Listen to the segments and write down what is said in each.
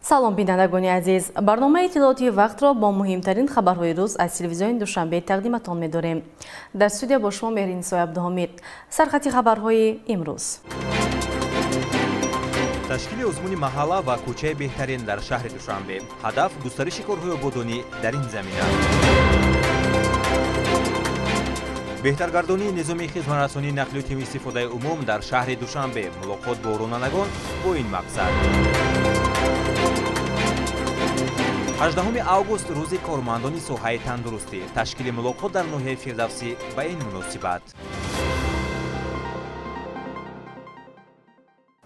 Салом, бинандагони азиз. Барномаи иттилоотии вақтро бо муҳимтарин хабарҳои рӯз аз телевизиони Душанбе тақдиматон медорем. Дар студия бо шумо Меҳринисои Абдуҳомид. Сархати хабарҳои имрӯз. Ташкили озмуни маҳалла ва кӯчаи беҳтарин дар шаҳри Душанбе. Ҳадаф густариши корҳои ободонӣ дар ин замина. Беҳтаргардонии низоми хизматрасонии нақлиёти истифодаи умум дар шаҳри Душанбе. Мулоқот бо ронандагон бо ин мақсад. 18 август рӯзи кормандони соҳаи тандурустӣ. Ташкили мулоқот дар ноҳияи Фирдавсӣ ба ин муносибат.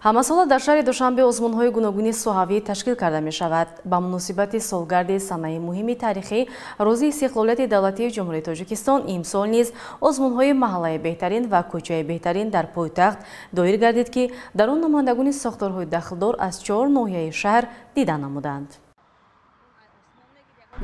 Ҳамасола дар шаҳри Душанбе озмунҳои гуногуни соҳавӣ ташкил карда мешавад. Ба муносибати солгарди санаи муҳими таърихӣ, рӯзи истиқлолияти давлатии Ҷумҳурии Тоҷикистон, имсол низ озмунҳои маҳаллаи беҳтарин ва кӯчаи беҳтарин дар пойтахт доир гардид, ки дар он намояндагони сохторҳои дахлдор аз 4 ноҳияи шаҳр дида намуданд.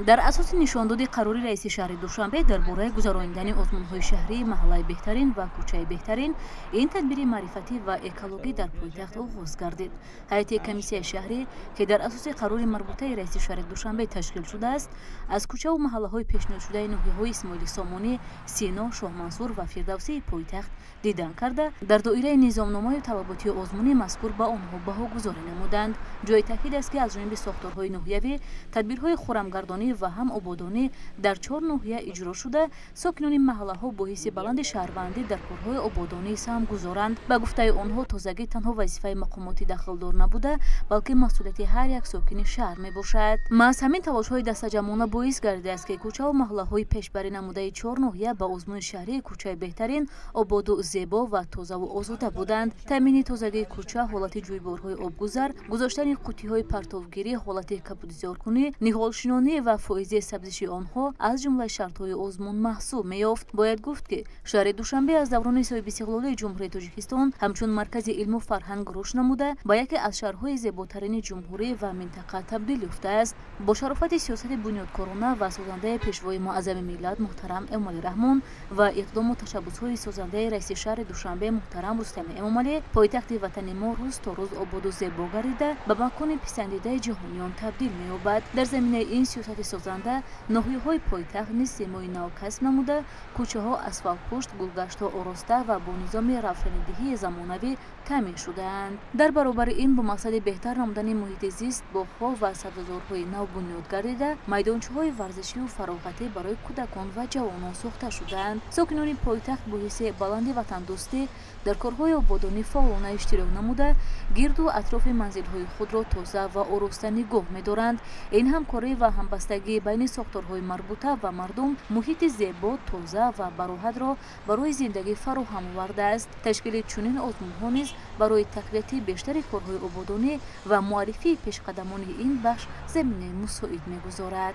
Дар асоси нишондоди қарори раиси шаҳри Душанбе дар бораи гузаронидани озмунҳои шаҳрии маҳаллаи беҳтарин ва кӯчаи беҳтарин, ин тадбири маърифатӣ ва экологӣ дар пойтахт оғоз гардид. Ҳайати комиссияи шаҳрӣ, ки дар асоси қарори марбутаи раиси шаҳри Душанбе ташкил шудааст, аз кӯчаву маҳаллаҳои пешниҳодшудаи ноҳияҳои Исмоили Сомонӣ, Сино, Шоҳмансур ва Фирдавсии пойтахт дидан карда, дар доираи низомномаю талаботии озмуни мазкур ба онҳо баҳогузорӣ намуданд. Ҷои таъкид аст, ки аз ҷониби сохторҳои ноҳиявӣ тадбирҳои хурамгардонӣ ва ҳам ободонӣ дар 4 ноҳия иҷро шуда, сокинони маҳаллаҳо бо ҳисси баланди шаҳрвандӣ дар корҳои ободонӣ саҳм гузоранд. Ба гуфтаи онҳо, тозагӣ танҳо вазифаи мақомоти дахлдор набуда, балки масъулияти ҳар як сокини шаҳр мебошад. Маҳз ҳамин талошҳои дастаҷамъона боис гардидааст, ки кӯчаву маҳаллаҳои пешбарӣ намудаи 4 ноҳия ба озмуни шаҳрии кӯчаи беҳтарин ободу зебо ва тозаву озода буданд. Таъмини тозагии кӯча, ҳолати ҷӯйборҳои обгузар, гузоштани қуттиҳои партовгирӣ, ҳолати кабудизоркунӣ, ниҳолшинонӣ ва фоизи сабзиши онҳо аз ҷумлаи шартҳои озмун маҳсуб меёфт. Бояд гуфт, ки шаҳри Душанбе аз даврони соҳибистиқлолии Ҷумҳурии Тоҷикистон ҳамчун маркази илму фарҳанг рушд намуда, ба яке аз шаҳрҳои зеботарини ҷумҳурӣ ва минтақа табдил ёфтааст. Бо шарофати сиёсати бунёдкорона ва созандаи пешвои муаззами миллат муҳтарам Эмомалӣ Раҳмон ва иқдому ташаббусҳои созандаи раиси шаҳри Душанбе муҳтарам Рустами Эмомалӣ, пойтахти ватани мо рӯз то рӯз ободу зебо гардида, ба макони писандидаи ҷаҳониён табдил меёбад. Дар заминаи ин сиёсати созанда ноҳияҳои пойтахт низ симои нав касб намуда, кӯчаҳо асфалтпӯшт, гулгаштҳо ороста ва бо низоми равшанидиҳии замонавӣ таъмин шудаанд. Дар баробари ин, бо мақсади беҳтар намудани муҳити зист, боғҳо ва сабзазорҳои нав бунёд гардида, майдончаҳои варзишию фароғатӣ барои кӯдакон ва ҷавонон сохта шудаанд. Сокинони пойтахт бо ҳисси баланди ватандӯстӣ дар корҳои ободонӣ фаъолона иштирок намуда, гирду атрофи манзилҳои худро тоза ва ороста нигоҳ медоранд. Ин ҳамкорӣ ва ҳамбастагии байни сохторҳои марбута ва мардум муҳити зебо, тоза ва бароҳатро барои зиндагӣ фароҳам овардааст. Ташкили чунин озмунҳо низ барои тақвияти бештари корҳои ободонӣ ва муаррифии пешқадамони ин бахш заминаи мусоид мегузорад.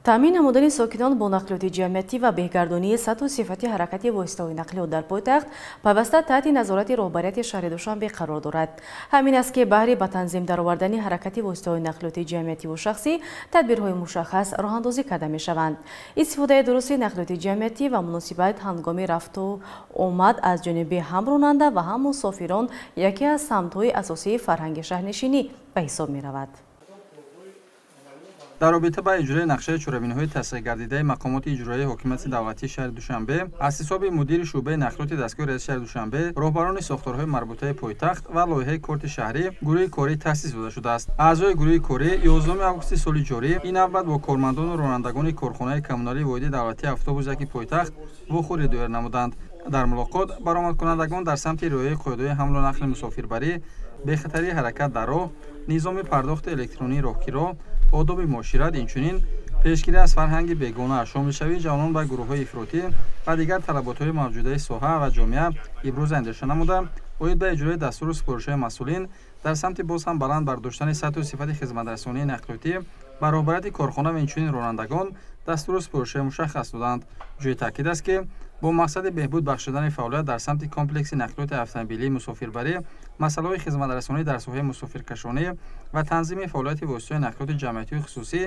Таъмин намудани сокинон бо нақлиёти ҷамъиятӣ ва беҳгардонии сатҳу сифати ҳаракати воситаҳои нақлиёт дар пойтахт пайваста таҳти назорати роҳбарияти шаҳри Душанбе қарор дорад. Ҳамин аст, ки баҳри ба танзим даровардани ҳаракати воситаҳои нақлиёти ҷамъиятиву шахсӣ тадбирҳои мушаххас роҳандозӣ карда мешаванд. Истифодаи дурусти нақлиёти ҷамъиятӣ ва муносибат ҳангоми рафту омад аз ҷониби ҳам ронанда ва ҳам мусофирон яке аз самтҳои асосии фарҳанги шаҳрнишинӣ ба ҳисоб меравад. Дар робита ба иҷрои нақшаи чорабиниҳои тасдиқгардидаи мақомоти иҷроияи ҳокимияти давлатии шаҳри Душанбе аз ҳисоби мудири шӯъбаи нақлиёти дастгоҳи раиси шаҳри Душанбе, роҳбарони сохторҳои марбутаи пойтахт ва лоиҳаи корти шаҳрӣ гурӯҳи корӣ таъсис дода шудааст. Аъзои гурӯҳи корӣ 11 августи соли ҷорӣ ин навбат бо кормандону ронандагони корхонаи коммуналии воҳиди давлатии автобус яки пойтахт вохӯрӣ доир намуданд. Дар мулоқот баромадкунандагон дар самти риояи қоидаҳои ҳамлу нақли мусофирбарӣ, бехатарии ҳаракат дар роҳ, низоми пардохти электронии роҳкиро, одоби муошират, инчунин пешгирӣ аз фарҳанги бегона, шомилшавии ҷавонон ба гурӯҳҳои ифротӣ ва дигар талаботҳои мавҷудаи соҳа ва ҷомеа иброз андеша намуда, оид ба иҷрои дастуру супоришҳои масъулин дар самти боз ҳам баланд бардоштани сатҳу сифати хизматрасонии нақлиётӣ ба роҳбарияти корхона ва инчунин ронандагон дастуру супоришҳои мушаххас доданд. Ҷои таъкид аст, ки бо мақсади беҳбуд бахшидани фаъолият дар самти комплекси нақлиёти автомобилии мусофирбарӣ, масъалаҳои хизматрасонӣ дар соҳаи мусофиркашонӣ ва танзими фаъолияти воситаҳои нақлиёти ҷамъиятию хусусӣ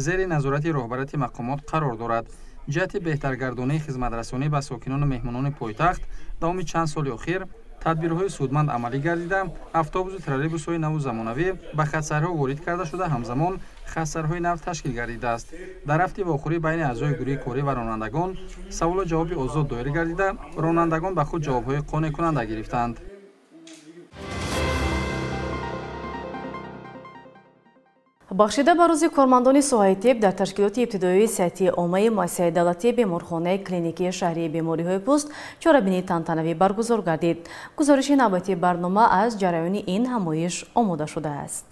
зери назорати роҳбарияти мақомот қарор дорад. Ҷиҳати беҳтаргардонии хизматрасонӣ ба сокинону меҳмонони пойтахт давоми чанд соли охир тадбирҳои судманд амалӣ гардида, автобусу троллейбусҳои наву замонавӣ ба хатсайрҳо ворид карда шуда, ҳамзамон хатсайрҳои нав ташкил гардидааст. Дар рафти вохӯрӣ байни аъзои гурӯҳи корӣ ва ронандагон саволу ҷавоби озод доир гардида, ронандагон ба худ ҷавобҳои қонеъкунанда гирифтанд. Бахшида ба рӯзи кормандони соҳаи тиб дар ташкилоти ибтидоии сиҳатии оммаи муассисаи давлатии беморхонаи клиникии шаҳрии бемориҳои пӯст чорабинии тантанавӣ баргузор гардид. Гузориши навбатии барнома аз ҷараёни ин ҳамоиш омода шудааст.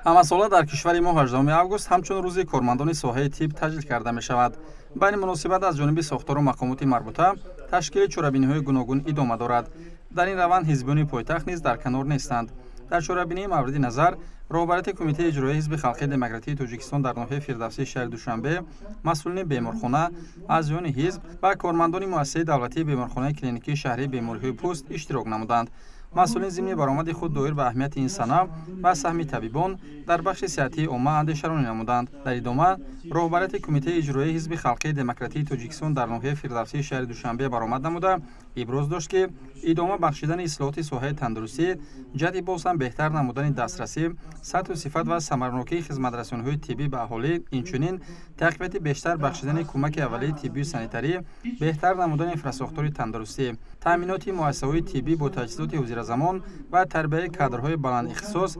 Ҳамасола дар кишвари мо 18 август ҳамчун рӯзи кормандони соҳаи тиб таҷлил карда мешавад. Ба ин муносибат аз ҷониби сохтору мақомоти марбута ташкили чорабиниҳои гуногун идома дорад. Дар ин раванд ҳизбиёни пойтахт низ дар канор нестанд. Дар чорабинии мавриди назар роҳбарияти Кумитаи иҷроияи Ҳизби халқии демократии Тоҷикистон дар ноҳияи Фирдавсии шаҳри Душанбе, масъулини беморхона, аъзоёни ҳизб ва кормандони муассисаи давлатии беморхонаи клиникии шаҳрии бемориҳои пӯст иштирок намуданд. Масъулин зимни баромади худ доир ба аҳамияти ин сана ва саҳми табибон дар бахши сиҳатии омма андешаронӣ намуданд. Дар идома роҳбарияти Кумитаи иҷроияи Ҳизби халқии демократии Тоҷикистон дар ноҳияи Фирдавсии шаҳри Душанбе баромад намуда, иброз дошт, ки идома бахшидани ислоҳоти соҳаи тандурустӣ ҷиҳати боз ҳам беҳтар намудани дастрасӣ, сатҳу сифат ва самарнокии хизматрасониҳои тиббӣ ба аҳолӣ, инчунин тақвияти бештар бахшидани кӯмаки аввалияи тиббию санитарӣ, беҳтар намудани инфрасохтори тандурустӣ, таъминоти муассисаҳои тиббӣ бо таҷҳизоти ҳозиразамон ва тарбияи кадрҳои баландихтисос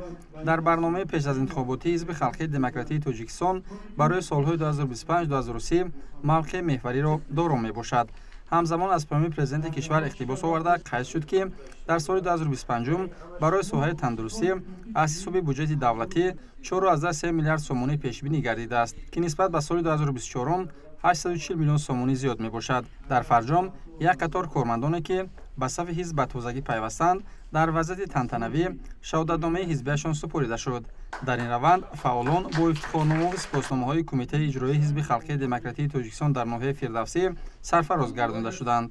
дар барномаи пеш аз интихоботии Ҳизби халқии демократии Тоҷикистон барои солҳои 2025-2030 мавқеи меҳвариро доро мебошад. Ҳамзамон аз паёми президенти кишвар иқтибос оварда қайд шуд, ки дар соли 2025 барои соҳаи тандурустӣ аз ҳисоби буҷети давлатӣ 4,3 миллиард сомонӣ пешбинӣ гардидааст, ки нисбат ба соли 2024 840 миллион сомонӣ зиёд мебошад. Дар фарҷом як қатор кормандоне, ки ба сафи ҳизб ба тозагӣ пайвастанд, дар вазъияти тантанавӣ шаҳодатномаи ҳизбияшон супорида шуд. Дар ин раванд фаъолон бо ифтихорномаву сипосномаҳои Кумитаи иҷроияи Ҳизби халқии демократии Тоҷикистон дар ноҳияи Фирдавсӣ сарфароз гардонда шуданд.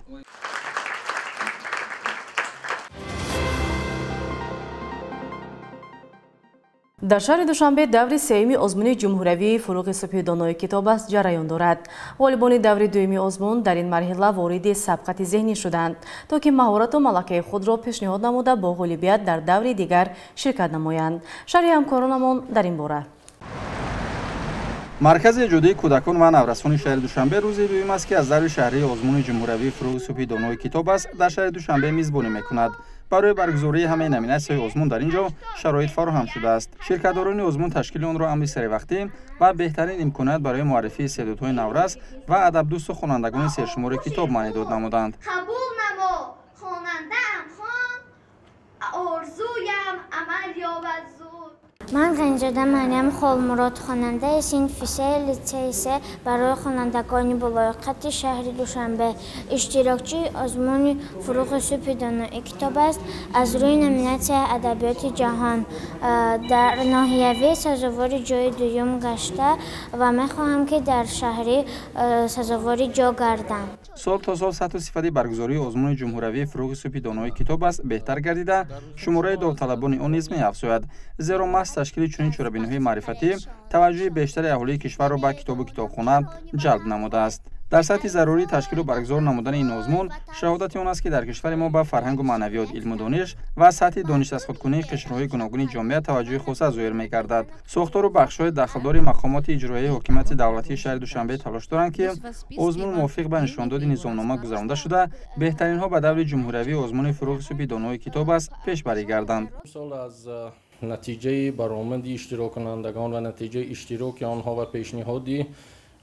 Дар шаҳри Душанбе даври сеюми озмуни ҷумҳуриявии фуруғи субҳи донои китоб аст ҷараён дорад. Ғолибони даври дуюми озмун дар ин марҳила вориди сабқати зеҳнӣ шуданд, то ки маҳорату малакаи худро пешниҳод намуда бо ғолибият дар даври дигар ширкат намоянд. Шарҳи ҳамкоронамон дар ин бора. Маркази эҷодии кӯдакон ва наврасони шаҳри Душанбе рӯзи дуюм аст, ки аз даври шаҳрии озмуни ҷумҳуриявии фуруғи субҳи донои китоб аст дар шаҳри Душанбе мизбонӣ мекунад. Барои баргузории ҳамаи номинатсияҳои озмун дар ин ҷо шароит фароҳам шудааст. Ширкатдорони озмун ташкили онро амри саривақтӣ ва беҳтарин имконият барои муаррифии истеъдодҳои наврас ва адабдӯсту хонандагони сершумори китоб маънӣ дод намуданд. Қабул намо, хонандаам хон, орзуям амал ёбад зуд. Ман Ғанҷода Марьям Холмурод, хонандаи синфи се литсейи се барои хонандагони болоиқати шаҳри Душанбе, иштирокчии озмуни фуруғи субҳи донои китоб аст аз рӯи номинатсияи адабиёти ҷаҳон дар ноҳиявӣ сазовори ҷои дуюм гашта ва мехоҳам, ки дар шаҳрӣ сазовори ҷо гардам. Сол то сол сатҳу сифати баргузории озмуни ҷумҳуриявии фуруғи субҳи донои китоб аст беҳтар гардида, шумораи довталабони он низ меафзояд, зеро маҳз ташкили чунин чорабиниҳои маърифатӣ таваҷҷӯҳи бештари аҳолии кишварро ба китобу китобхона ҷалб намудааст. Дар сатҳи зарурии ташкилу баргузор намудани ин озмун шаҳодати он аст, ки дар кишвари мо ба фарҳангу маънавиёт, илму дониш ва сатҳи донишазхудкунии қишрҳои гуногуни ҷомеа таваҷҷӯҳи хоса зоҳир мегардад. Сохтору бахшҳои дахлдори мақомоти иҷроияи ҳокимияти давлатии шаҳри Душанбе талош доранд, ки озмун мувофиқ ба нишондоди низомнома гузаронда шуда, беҳтаринҳо ба даври ҷумҳуриявии озмуни фуруғи субҳи донои китоб аст пешбарӣ гарданд. Натиҷаи баромади иштироккунандагон ва натиҷаи иштироки онҳо ва пешниҳоди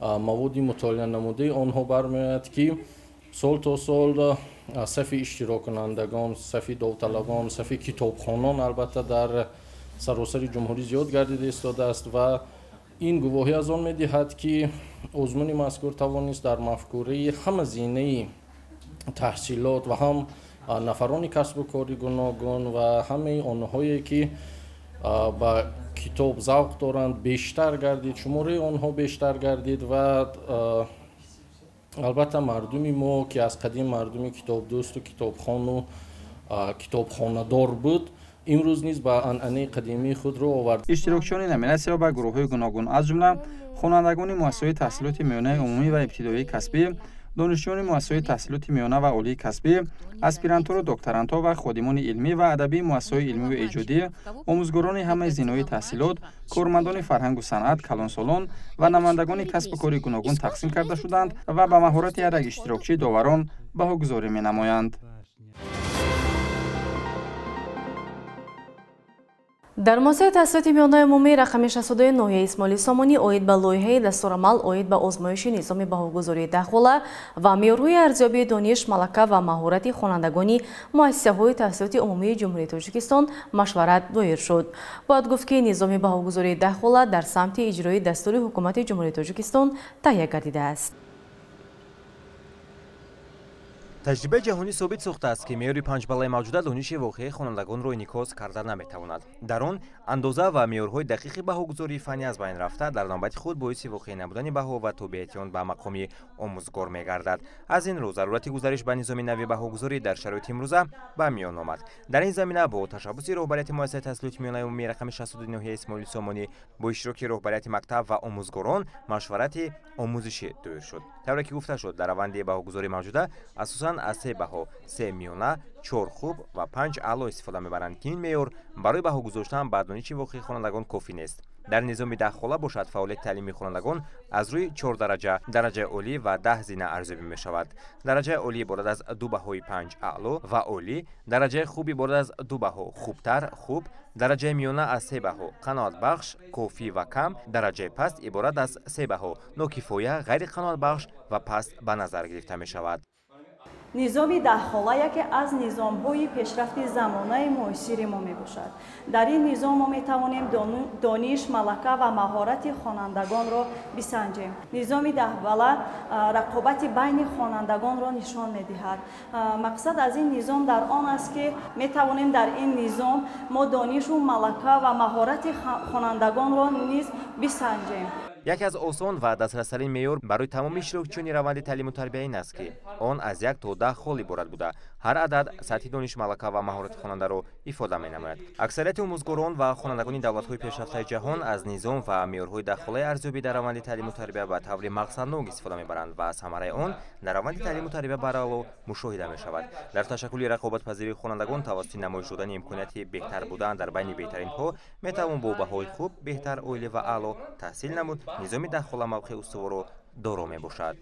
маводи мутолиа намудаи онҳо бармеояд, ки сол то сол сафи иштироккунандагон, сафи довталабон, сафи китобхонон албатта дар саросари ҷумҳурӣ зиёд гардида истодааст ва ин гувоҳӣ аз он медиҳад, ки озмуни мазкур тавонист дар мафкураи ҳама зинаи таҳсилот ва ҳам нафарони касбу кори гуногун ва ҳамаи онҳое, ки ба китоб завқ доранд, бештар гардид, шумораи онҳо бештар гардид ва албатта мардуми мо, ки аз қадим мардуми китобдӯсту китобхону китобхонадор буд, Имрӯз низ ба анъанаи қадимии худ рӯ овард. Иштирокчиёни номинатсияҳо ба гурӯҳҳои гуногун, аз ҷумла хонандагони муассисаҳои таҳсилоти миёнаи умумӣ ва ибтидоии касбӣ, донишҷӯёни муассисаҳои таҳсилоти миёна ва олии касбӣ, аспирантуру докторантҳо ва ходимони илмӣ ва адабии муассисаҳои илмиву эҷодӣ, омӯзгорони ҳамаи зинои таҳсилот, кормандони фарҳангу санъат, калонсолон ва намояндагони касбу кори гуногун тақсим карда шуданд ва ба маҳорати ҳар як иштирокчӣ доварон баҳогузорӣ менамоянд. Дар муассисаи таҳсилоти миёнаи умумии рақами 62 ноҳияи Исмоили Сомонӣ оид ба лоиҳаи дастурамал оид ба озмоиши низоми баҳогузории даҳхола ва меъёрҳои арзёбии дониш, малака ва маҳорати хонандагони муассисаҳои таҳсилоти умумии Ҷумҳурии Тоҷикистон машварат доир шуд. Бояд гуфт, ки низоми баҳогузории даҳхола дар самти иҷрои дастури ҳукумати Ҷумҳурии Тоҷикистон таҳия гардидааст. Таҷрибаи ҷаҳонӣ собит сохтааст, ки меъёри панҷбаллаи мавҷуда дониши воқеии хонандагонро инъикос карда наметавонад. Дар он андоза ва меъёрҳои дақиқи баҳогузории фаннӣ аз байн рафта, дар навбати худ боиси воқеӣ набудани баҳо ва тобеияти он ба мақоми омӯзгор мегардад. Аз ин рӯ зарурати гузариш ба низоми нави баҳогузорӣ дар шароити имрӯза ба миён омад. Дар ин замина бо ташаббуси роҳбарияти муассисаи таҳсилоти миёнаи умумии рақами 62 ноҳияи Исмоили Сомонӣ бо иштироки роҳбарияти мактаб ва омӯзгорон машварати омӯзишӣ доир шуд. Тавре ки гуфта шуд, дар раванди баҳогузории мавҷуда асосан аз се баҳо, се миёна, 4 хуб ва 5 аъло истифода мебаранд, ки ин меъёр барои баҳо гузоштан ба дониши воқеии хонандагон кофӣ нест. Дар низоми даҳхола бошад, фаъолияти таълимии хонандагон аз рӯи 4 дараҷа, дараҷаи олӣ ва 10 зина арзёбӣ мешавад. Дараҷаи олӣ иборат аз 2 баҳои 5 аъло ва олӣ, дараҷаи хуб иборат аз 2 баҳо хубтар, хуб, дараҷаи миёна аз 3 баҳо қаноатбахш, кофӣ ва кам, дараҷаи паст иборат аз 3 баҳо нокифоя, ғайриқаноатбахш ва паст ба назар гирифта мешавад. Низоми даҳхола яке аз низомҳои пешрафти замонаи муосири мо мебошад. Дар ин низом мо метавонем дониш, малака ва маҳорати хонандагонро бисанҷем. Низоми даҳбала рақобати байни хонандагонро нишон медиҳад. Мақсад аз ин низом дар он аст, ки метавонем дар ин низом мо донишу малака ва маҳорати хонандагонро низ бисанҷем. Яке аз осон ва дастрастарин меъёр барои тамоми иштирокчиёни раванди таълиму тарбия ин аст, ки он аз 1 то 10 хол иборат буда, ҳар адад сатҳи дониш, малака ва маҳорати хонандаро ифода менамояд. Аксарияти омӯзгорон ва хонандагони давлатҳои пешрафтаи ҷаҳон аз низом ва меъёрҳои даҳхолаи арзёбӣ дар раванди таълиму тарбия ба таври мақсаднок истифода мебаранд ва самараи он дар раванди таълиму тарбия барало мушоҳида мешавад. Дар ташаккули рақобатпазирии хонандагон тавассути намоиш додани имконияти беҳтар будан дар байни беҳтаринҳо метавон бо баҳои хуб, беҳтар, олӣ ва аъло таҳсил намуд. Низоми даҳхола мавқеи устуворро доро мебошад.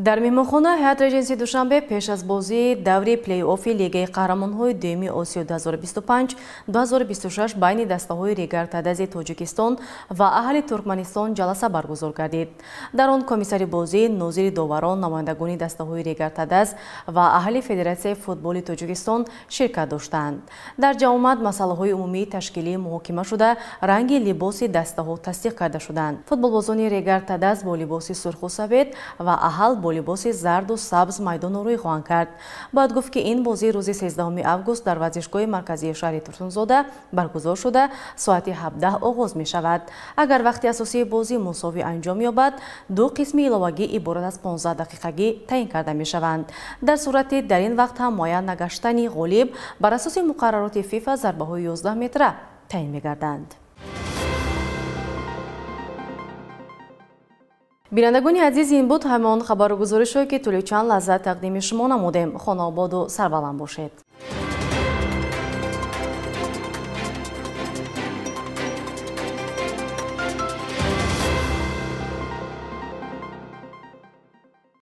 Дар меҳмонхона Ҳаят Реҷенси Душанбе пеш аз бозии даври плей-оффи Лигаи қаҳрамонҳои дуюми Осиё 2025-2026 байни дастаҳои Регар-Тадази Тоҷикистон ва аҳли Туркманистон ҷаласа баргузор гардид. Дар он комиссари бозӣ, нозири доварон, намояндагони дастаҳои Регар-Тадаз ва аҳли Федератсияи футболи Тоҷикистон ширкат доштанд. Дар ҷамъомад масъалаҳои умумии ташкилӣ муҳокима шуда, ранги либоси дастаҳо тасдиқ карда шуданд. Футболбозони Регар-Тадаз бо либоси сурху сафед ва аҳал бо либоси зарду сабз майдонро рӯй хоҳанд кард. Бояд гуфт, ки ин бозӣ рӯзи 13 август дар варзишгоҳи марказии шаҳри Турсунзода баргузор шуда, соати 17 оғоз мешавад. Агар вақти асосии бозӣ мусовӣ анҷом ёбад, ду қисми иловагӣ иборат аз 15 дақиқагӣ таъин карда мешаванд. Дар сурати дар ин вақт ҳам муайян нагаштани ғолиб бар асоси муқаррароти ФИФА зарбаҳои 11 метра таъин мегарданд. Бинандагони азиз, ин буд ҳамон хабару гузоришҳое, ки тӯли чанд лаҳза тақдими шумо намудем. Хонаободу сарбаланд бошед.